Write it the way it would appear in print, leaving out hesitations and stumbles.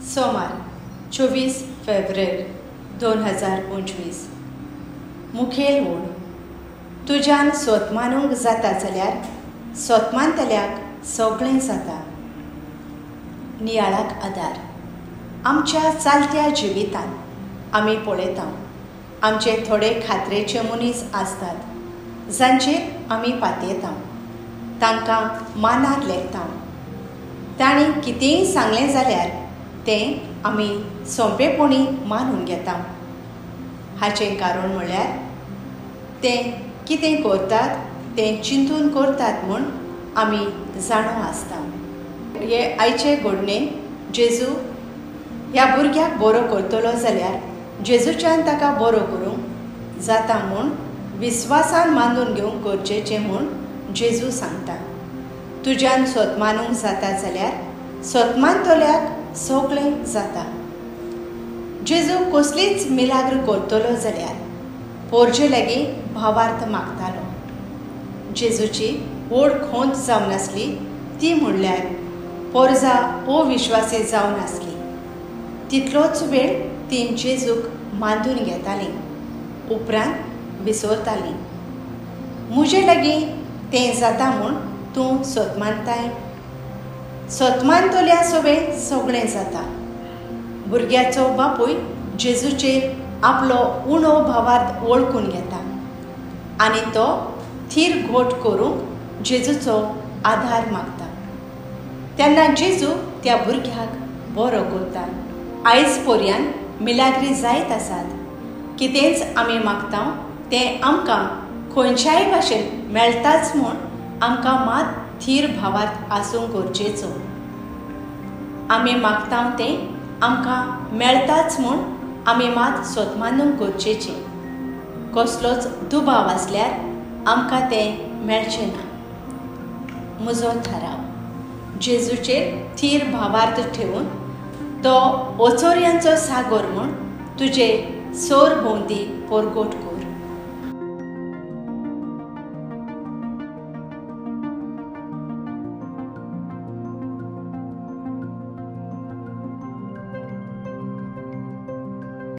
सोमार 24 फेब्रेर 2025. मुखेल ओड. तुज्यान सोत मानूंक जाता जाल्यार सोत मानतल्याक सगळें जाता. नियाळाक आदार. आमच्या चालत्या जिवितांत आमी पळयता आमचे थोडे खात्रेचे मनीस आसतात जांचेर आमी पातयेता, तांकां मानार लेखता. तांणी कितेंय सांगलें जाल्यार तें आमी सोंपेपणी मानून घेता. हाचें कारण म्हळ्यार तें कितें करतात तें चिंतून करतात म्हूण आमी जाणो आसता. हे आयचे घडणेन जेजू ह्या भुरग्याक बरो करतलो जाल्यार जेजूच्यान ताका बरो करूंक जाता म्हूण विस्वासान मानून घेवंक गरजेचें म्हूण जेजू सांगता. तुज्यान सोत मानूंक जाता जाल्यार सोत मानतल्याक सगळें जाता. जेजू कसलीच मिलाग्र करतलो जाल्यार पोरजे लागीं भावार्थ मागतालो. जेजूची व्हड खोंत जावन आसली ती म्हणल्यार पोरजा अविश्वासी जावन आसली. तितलोच वेळ ती जेजूक मानून घेताली, उपरांत विसरताली. म्हजे लागीं तें जाता म्हूण तूं सोत मानताय. सोत मानतल्या सवें सगळें जाता. भुरग्याचो बापूय जेजूचेर आपलो उणो भावार्थ वळखून घेता आनी तो थीर घोट करूंक जेजूचो आधार मागता. तेन्ना जेजू त्या भुरग्याक बरो करता. आयज पर्यंत मिलाग्री जायत आसात. कितेंच आमी मागता तें आमकां खंयच्याय भाशेन मेळटाच म्हूण आमकां मात थीर भावार्थ आसूंक गरजेचो. आमी मागता तें आमकां मेळटाच म्हूण आमी मात सोत मानूंक गरजेचें. कसलोच दुबाव आसल्यार आमकां तें मेळचें ना. म्हजो थाराव. जेजूचेर थीर भावार्थ ठेवून तो ओचोर्यांचो सागर म्हूण तुजे सोर भोंवती परगट कर.